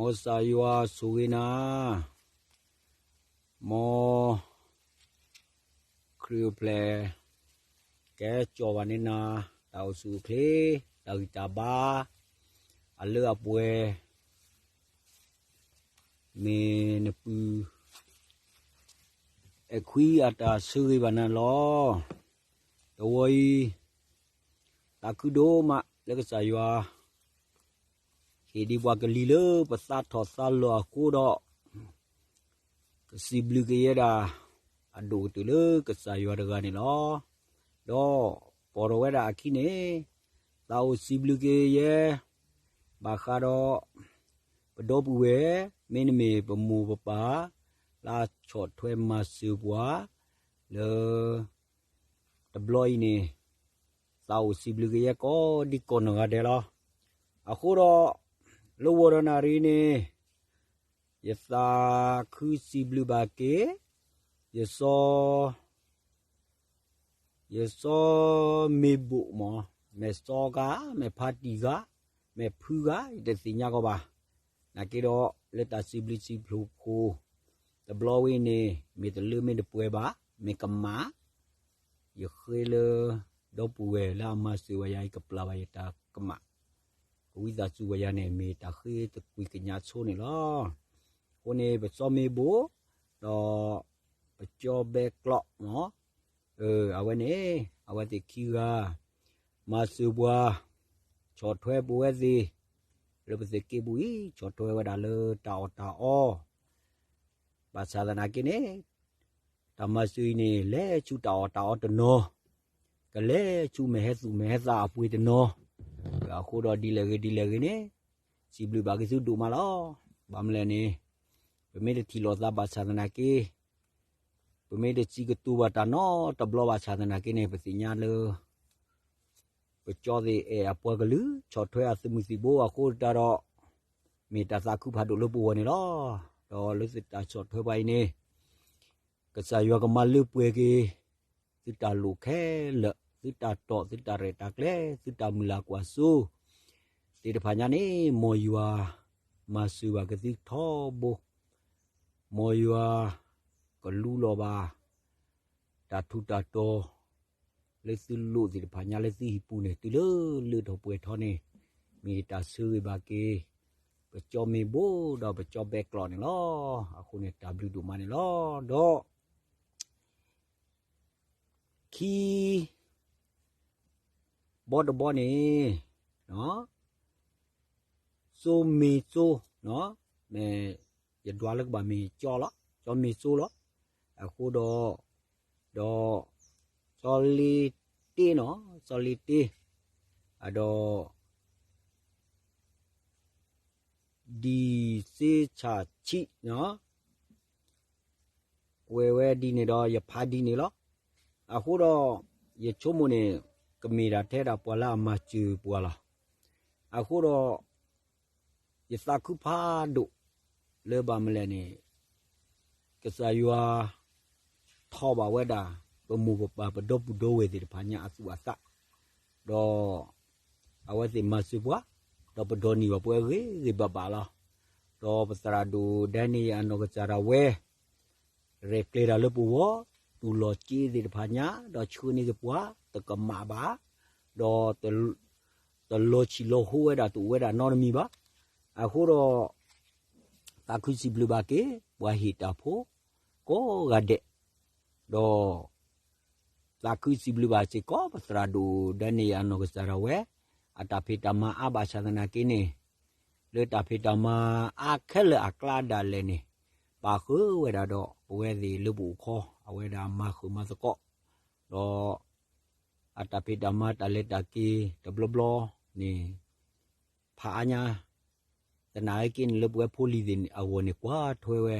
ကစၢ်ယွၤဆိၣ်ဂ့ၤနၤ, မ်ခရံာ်အိၣ်ဖျဲၣ် ကဲကၠီၣ်ဘၣ်န့ၢ်နၤ, တၢ်အိၣ်ဆူၣ်အိၣ်ချ့, တၢ်ဂံၢ်တၢ်ဘါ, အလၢအပှဲၤ, မ့ၢ်နပုၢ် အဲၣ်ခွံအတၢ်ဆၢဂ့ၤဘၣ်နၤလီၤ. တဝီအံၤ သးခုဒိၣ်မးလၢကစၢ်ယွၤ ဟ့ၣ်ဒံးပှၤကလံၤလၢပသးထီၣ်သးလီၤအဃိဒီး, ကစံးဘျုးကယဲဒၣ် အဒိၣ်ကတၢၢ်လၢကစၢ်ယွၤတဂၤန့ၣ်လီၤ. ဒီးပိာ်ထီၣ်ဝဲဒၣ်အခံန့ၣ်, သးအိၣ်စံးဘျုးကယဲ ဘၣ်ဃးဒီး ပဒီပုၢ်ဝဲၢ်, မ့တမ့ၢ်ပမိၢ်ပပၢ် လၢဆီၣ်ထွဲမၤစၢၤပှၤ လၢ တဘျီအံၤန့ၣ်, သးအိၣ်စံးဘျုးကယဲကိးဒံကိးနီၢ်ဂၤဒဲးလီၤ. အဃိဒီး လၢဝီၤဒီးနၣ်ရံၣ်န့ၣ်, ယသးခုစံးဘျုးဘၣ်က့ၤ ယစီ ယစီမ့ၢ်ဘိၣ်မး, မ့ၢ်စီဂၤ, မ့ၢ်ဖါတံၢ်ဂၤ, မ့ၢ်ဖုဂၤ, ယတသ့ၣ်ညါကီးဘၣ်. နာ်က့ဒီး လၢတၢ်စံးဘျုးစံးဖှိၣ်ဖိ တဘျီဝဲန့ၣ် မ့ၢ်တလၢမ့ၢ်တပှဲၤဘၣ်, မ့ၢ်ကမၣ်, ယဃ့လၢ ဒီပုၢ်ဝဲၢ်လၢအမၤစၢၤဝဲယၤအံၤ ကပျၢ်ဘၣ်ယတၢ်ကမၣ်, ကဝံသးစူၤဝဲယၤန့ၣ် မ့ၢ်တၢ်ဃ့တကွံာ်ကညးဆိန့ၣ်လီၤ. အဃိန့ၣ် ပစီမ့ၢ်ဘိၣ်, ဒီး ပကၠီဘဲကျိးမး, အဝဲန့ၣ် အဝဲသ့ၣ်ခံဂၤ မၤစၢၤပှၤ, ဆီၣ်ထွဲပဝဲသ့ၣ် လၢပသုးက့ပူၤအံၤ ဆီၣ်ထွဲဝဲဒၣ်လၢတၢ်အီၣ်တၢ်အီ ဘၣ်ဆၣ်သနာ်က့န့ၣ်, တၢ်မၤစၢၤအံၤန့ၣ် လဲၤဆူတၢ်အီၣ်တၢ်အီတနီၤ, ကလဲၤဆူမဲာ်ဟဲသူၣ်မဲာ်ဟဲသးအပှ့ၤတနီၤ, အဃိဒီးဒ်လဲၣ်ဂ့ၤဒ်လဲၣ်ဂ့ၤန့ၣ်, စံးဘျုးဘၣ်က့ၤသုဒိၣ်မးလီၤ. ဘၣ်မနုၤလဲၣ်န့ၣ်, ပမ့ၢ်တထံၣ်လိာ်သးဘၣ်ဆၣ်သနာ်က့, ပမ့ၢ်တစံးကတိၤဘၣ်တၢ်နီတဘျီဘၣ်ဆၣ်သနာ်က့န့ၣ် ပသ့ၣ်ညါလၢ ပကၠီသ့ၣ်အဲၣ်အပှၤကလုာ် ဆီၣ်ထွဲအသုးမုၢ်သံၣ်ဘိအဃိတၢ်ဒီး, မ့ၢ်တၢ်သးခုဖးဒိၣ်လၢပဂီၢ်န့ၣ်လီၤ. ဒီးလၢသုတၢ်ဆီၣ်ထွဲပှၤအံၤန့ၣ်, ကစၢ်ယွၤကမၤလၢပှဲၤက့ၤ သုတၢ်လိၣ်ခဲလၢာ်, သုတၢ်တီၢ်, သုတၢ်ရဲၣ်တၢ်ကျဲၤ, သုတၢ်မုၢ်လၢ်ကွၢ်စိ သ့ၣ်တဖၣ်ညါန့ၣ် မ်ယွၤ မၤစၢၤဘၣ်က့ၤသုထီဘိ, မ်ယွၤ ကလူလီၤဘၣ် တၢ်ထူးတၢ်တီၤ လၢသုလိၣ်သ့ၣ်တဖၣ်ညါလၢသုဟံၣ်ပူၤန့ၣ် တုၤလၢလၢထီၣ်ပှဲၤထီန့ၣ်, မ့ၢ်တၢ်ဆၢဂ့ၤဘၣ်က့ၤ ပကၠီမ့ၢ်ဘိၣ်ဒီးပကၠီဘဲကျိးန့ၣ်လီၤ. အဃိန့ၣ်တၢ်ဘျုးဒိၣ်မးန့ၣ်လီၤ. ဒီး ခံ ဘီတဘီန့ၣ်, စိမ့ၢ်စိ, မ့ၢ်ယဒွးလၢကဘၣ်မ့ၢ်ကၠီလီၤ, ကၠီမ့ၢ်စိလီၤ. အဃိဒီး, ဒီး, စီၤလ့တ့နီၤ, စီၤလ့တ့, အဒီး ဒံၣ်စ့ဆၣ်ဆံးနီၤ, ကွဲးဝဲဒ်န့ၣ်ဒီးယဖးဒ်န့ၣ်လီၤ. အဃိဒီး, ယဆိကမိၣ်န့ၣ်, ကမ့ၢ်ဒၣ်ထဲဒၣ်ပှၤလၢအမၤစၢၤပှၤလီၤ. အဃိဒီး, ယသးခုဖးဒိၣ်, လၢဘၣ်မနုၤလဲၣ်န့ၣ်, ကစၢ်ယွၤ ထီၣ်ဘၣ်ဝဲဒၣ် ပမိၢ်ပပၢ်ပဒီပုၢ်ဒီဝဲၢ်သ့ၣ်တဖၣ်ညါအသူၣ်အသး, ဒီး အဝဲသ့ၣ်မၤစၢၤပှၤ, ဒီးပဒိးန့ၢ်ဘၣ်ပှၤဂ့ၤဂ့ၤဘၣ်ဘၣ်လီၤ. ဒီးပသရၣ်ဒိၣ်ဒဲန့ယၤအနီၢ်ကစၢ်ဒၣ်ဝဲ ရဲၣ်ကျဲၤတၢ်လၢပဂီၢ်, တူၢ်လိာ်က့သ့ၣ်တဖၣ်ညါ, ဒီးဆှၢန့ၢ်က့ၤပှၤ, တကမၣ်ဘၣ်, ဒီး တလီၤဆံးလီၤဟိဝဲဒၣ်တအိၣ်ဝဲဒၣ်နီတမံၤဘၣ်. အဃိဒီး သးခုစံးဘျုးဘၣ်က့ၤ ပှၤဟ့ၣ်တၢ်ဖိ ကိးဂၤဒဲး, ဒီး သးခုစံးဘျုးဘၣ်စ့ၢ်ကီး ပသရၣ်ဒိၣ်ဒဲန့ယၤအနီၢ်ကစၢ်ဒၣ်ဝဲ, အတၢ်ဖံးတၢ်မၤအါဘၣ်ဆၣ်သနာ်က့န့ၣ်, လၢတၢ်ဖံးတၢ်မၤအါခဲလၢာ်အကျါဒၣ်လဲာ်န့ၣ်, ပာ်ဃုာ်ဝဲဒၣ်ဒီးပဝဲသ့ၣ်လၢပအိၣ်ခီ, အဝဲဒၣ်မၤဃုာ်မၤသကိး, ဒီး အတၢ်ဖံးတၢ်မၤတၢ်လဲၤတၢ်က့ၤတဘျီဘျီန့ၣ်, ဖးအါညါ သနာ်က့န့ၣ်လၢပဝဲဖိလံၤသ့ၣ်အဂီၢ်န့ၣ် ကွၢ်ထွဲဝဲ,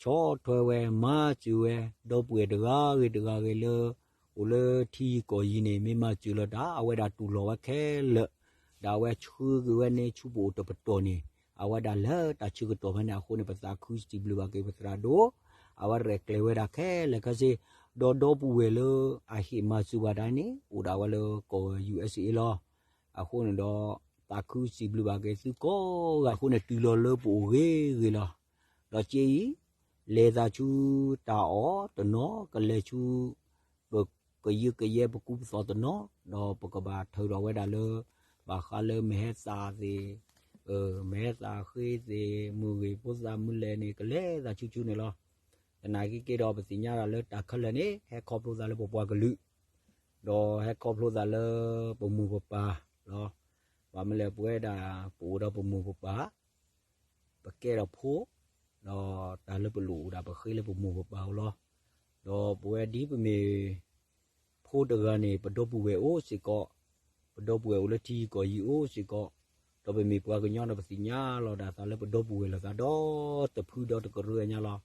ဆီၣ်ထွဲဝဲ, မၤစၢၤဝဲ, ဒီပုၢ်ဝဲၢ်တဂၤဂ့ၤတဂၤဂ့ၤလၢ အိၣ်လၢထံဂုၤကီၢ်ဂၤန့ၣ် မ့ၢ်မၤစၢၤလီၤတၢ် အဝဲဒၣ်တူၢ်လိာ်ဝဲခဲလၢာ်, ဒီးအဝဲဆှၢက့ၤဝဲန့ၣ် ဆူပအိၣ်တပတီၢ်န့ၣ်, အဝဲဒၣ်လၢတၢ်ဆၢကတီၢ်ဖဲန့ၣ်အဃိန့ၣ် ပသးခုစံးဘျုးဘၣ်က့ၤပသရၣ်ဒိၣ်, အဝဲရဲၣ်ကျဲၤဝဲဒၣ်ခဲလၢာ်ခဲဆ့, ဒီးဒီပုၢ်ဝဲၢ်လၢအဟ့ၣ်မၤစၢၤဘၣ်တၢ်န့ၣ် အိၣ်ဒၣ်ဝဲလၢကီၢ် ယူႇအၢၣ်စ့ၣ်အ့လီၤ. အဃိန့ၣ်ဒီး သးခုစံးဘျုးဘၣ်က့ၤသုကိးဂၤအဃိန့ၣ် တုၤလီၤလၢပအိၣ်ဂ့ၤဂ့ၤလီၤ. ဒီးစ့အံၤ လဲၤသးဆူတၢ်အီၣ်တနီၤ ကလဲၤဆူ ပကယုၢ်ကယဲပကူပသိးတနီၤ ဒီးပကဘၣ်ထုးထီၣ်ဝဲဒၣ်လၢ ဘၣ်ဃးလၢမဟဲသးသ့ၣ် မဟဲသးဃ့သ့ၣ် မုၢ်ဂ့ၤဖိသၣ်မုၢ်လဲၤန့ၣ် ကလဲၤသးဆူဆူန့ၣ်လီၤ. သနာ်က့က့ၤဒီးပသ့ၣ်ညါဒၣ်လၢတၢ်ခဲလၢာ်န့ၣ် ဟဲခီဖျိသးလၢပပှၤကလုာ် ဒီးဟဲခီဖျိသးလၢပမိၢ်ပပၢ်လီၤ. ဘၣ်မနုၤလဲၣ် ပဝဲဒၣ် ပအိၣ်ဒီးပမိၢ်ပပၢ် ပကဲထီၣ်ဖိ ဒီးတၢ်လၢပလိၣ်အိၣ်ဒၣ်ပဃ့လၢပမိၢ်ပပၢ်အအိၣ်လီၤ. ဒီးပဝဲဒ်ပမ့ၢ် ဖိတဂၤန့ၣ် ပဒီပုၢ်ဝဲၢ်အိၣ်စ့ၢ်ကီး, ပဒီပုၢ်ဝဲၢ်အိၣ်လၢထံကီၢ်အံၤအိၣ်စ့ၢ်ကီး, ဒီးပမ့ၢ်ပှၤကညီဒီးပသ့ၣ်ညါလီၤဒၣ်သးလၢပဒီပုၢ်ဝဲၢ်လိာ်သးဒီတဖုဒီတကရၢအညါလီၤ.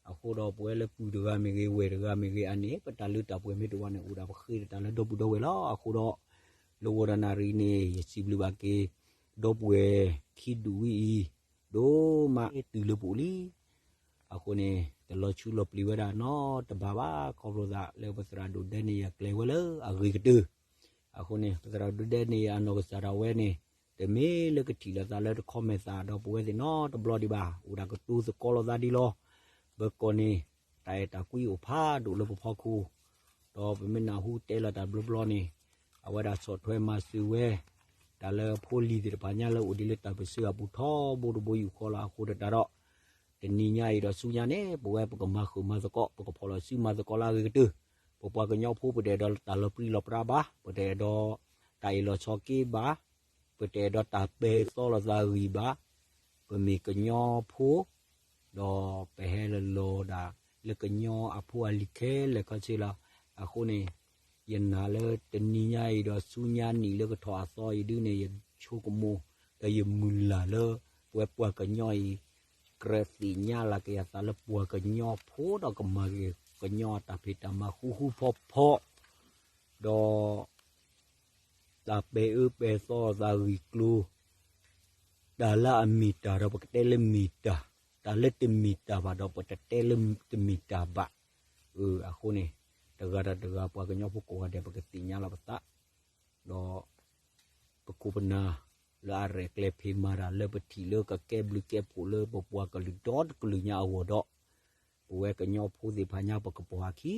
အဃိဒီးပဝဲလၢပုၢ်တဂၤမ့ၢ်ဂ့ၤ ဝဲၢ်တဂၤမ့ၢ်ဂ့ၤအန့ၣ် ပတၢ်လၢတၢ်ပှဲၤမ့ၢ်တအိၣ်န့ၣ် အိၣ်ဒၣ်ပဃ့ဒီးတၢ်လၢဒီပုၢ်ဒီဝဲၢ်လီၤ. အဃိဒီး လၢဝီၤဒီးနၣ်ရံၣ်န့ၣ် ယစံးဘျုးဘၣ်က့ၤ ဒီပုၢ်ဝဲၢ်ခံဒူၣ်ဝဲအံၤ ဒိၣ်မးတုၤလၢပအိၣ်လံ အဃိန့ၣ် တလီၤဆူလီၤပျံၤဝဲဒၣ်နီတဘ့ၣ်ဘၣ် ခီဖျိသးလၢပသရၣ်ဒိၣ်ဒဲန့ၣ်ယၤကျဲၤဝဲလၢအဂ့ၤကတၢၢ်. အဃိန့ၣ် ပသရၣ်ဒိၣ်ဒဲန့ၣ်ယၤအနီၢ်ကစၢ်ဒၣ်ဝဲန့ၣ် တမ့ၢ်လၢကထံၣ်လိာ်သးလၢတခီမဲာ်သးဒီးပဝဲသ့ၣ်နီတဘျီဒံးဘၣ် အိၣ်ဒၣ်ကတိၤသကိးလိာ်သးဒံးလီၤ. ပၢၤကီၢ်န့ၣ် တၢ်အဲၣ်တၢ်ကွံအိၣ်ဖးဒိၣ်လၢပဖီခိၣ် ဒီးပမ့ၢ်နၢ်ဟူတဲလီၤတၢ်ဘျီဘျီန့ၣ် အဝဲဒၣ်ဆီၣ်ထွဲမၤစၢၤဝဲ တၢ်လၢအဖိလံၤသ့ၣ်တဖၣ်ညါလၢအိၣ်ဒံးလၢတၢ်ပၢၢ်ဆၢအပူၤထီဘိတဘိယူၢ်ဃီလီၤ. အဃိသတးဒီး တနံၤညါအံၤဒီးဆူညါန့ၣ် ပဝဲပကမၤဃုာ်မၤသကိး ပကဖီၣ်လီၤစုမၤသကိးလၢအဂ့ၤကတၢၢ်. ပပှၤကညီဖိပတအဲၣ်ဒိးတၢ်လီၤပြံလီၤပြါဘၣ်, ပတအဲၣ်ဒိးတၢ်အ့ၣ်လိာ်ဆိးက့ဘၣ်, ပတအဲၣ်ဒိးတၢ်ပဲာ်သီလိာ်သးဂံၢ်ဘၣ်, ပမ့ၢ်ကညီဖိ ဒီးပဟဲလီၤလီၤဒၣ်လၢကညီအဖိအလံၤခဲလၢာ်ခဲဆ့လီၤ. အဃိန့ၣ် ယနာ်လၢတနံၤညါအံၤဒီးဆူညါနံၣ်လၢကထီၣ်အသီအံၤဒုန့ၣ် ယဆိကမိၣ် ဒီးယမုၢ်လၢ်လၢ ပဝဲပှၤကညီအံၤ ကြၢးသ့ၣ်ညါလၢက့ၤအသးလၢပှၤကညီဖိဒီးကမၤက့ၤကညီအတၢ်ဖံးတၢ်မၤ ဃူဃူဖိးဖိး ဒီး တၢ်ပဲာ်အၢပဲာ်သီသးဂ့ၢ်ကျိၤ တၢ်လၢအမ့ၢ်တၢ်ဒီးပကတဲလၢမ့ၢ်တၢ်, တၢ်လၢတမ့ၢ်တၢ်ဘၣ်ဒီးပတတဲလၢတမ့ၢ်တၢ်ဘၣ်. အဃိန့ၣ် တဂၤဒီးတဂၤပှၤကညီဖိကိးဂၤဒဲး ပကသ့ၣ်ညါလီၤပသး ဒီး ပခိၣ်ပနၢ် လၢအရဲၣ်ကျဲၤဖံးမၤတၢ်လၢပထံၣ်လၢကကဲဘျုးကဲဖှိၣ်လၢပပှၤကလုာ်ဒီတကလုာ်ညါအဂီၢ်ဒီး ပဝဲကညီဖိသ့ၣ်တဖၣ်ညါပကပိာ်အခံ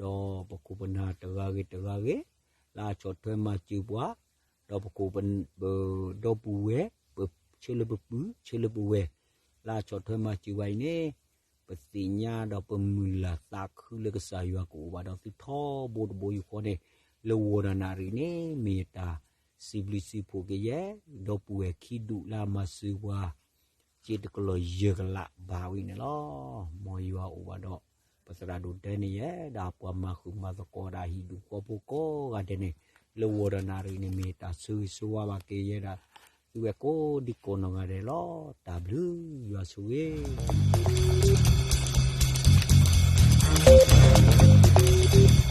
ဒီးပခိၣ်ပနၢ်တဂၤဂ့ၤတဂၤဂ့ၤ လၢအဆီၣ်ထွဲမၤစၢၤပှၤ, ဒီးပခိၣ်ပ ပဒီပုၢ်ဝဲၢ် ပဆၢလၢပပုၢ် ဆၢလၢပဝဲၢ် လၢအဆီၣ်ထွဲမၤစၢၤပှၤအံၤန့ၣ် ပသ့ၣ်ညါဒီးပမုၢ်လၢ်သးခုလၢကစၢ်ယွၤကအိၣ်ဘၣ်ဒီးသုထီဘိတဘိယူၢ်ဃီန့ၣ် လၢဝီၤဒီးနၣ်ရံၣ်န့ၣ် မ့ၢ်ယတၢ်စံးဘျုးစံးဖှိၣ်က့ၤယဲ ဒီပုၢ်ဝဲၢ်ခံဒူၣ်လၢအမၤစၢၤပှၤ စ့တကလီၢ်ယဲၢ်ကလးဘၣ်ဝံၤန့ၣ်လီၤ. မ်ယွၤအိၣ်ဘၣ်ဒီး ပသရၣ်ဒိၣ်ဒဲန့ၣ်ယဲ ဒီးပှၤမၤဃုာ်မၤသကိးဒီးဟံၣ်ဒူၣ်ဃီဖိကိးဂၤဒဲးန့ၣ် လၢဝီၤဒီးနၣ်ရံၣ်န့ၣ် မ့ၢ်တၢ်ဆၢဂ့ၤဆၢဝါဘၣ်က့ၤယဲဒၣ် သုဝဲကိးဒံကိးနီၢ်ဂၤဒဲးလီၤ. တၢ်ဘျုးယွၤဆိၣ်ဂ့ၤ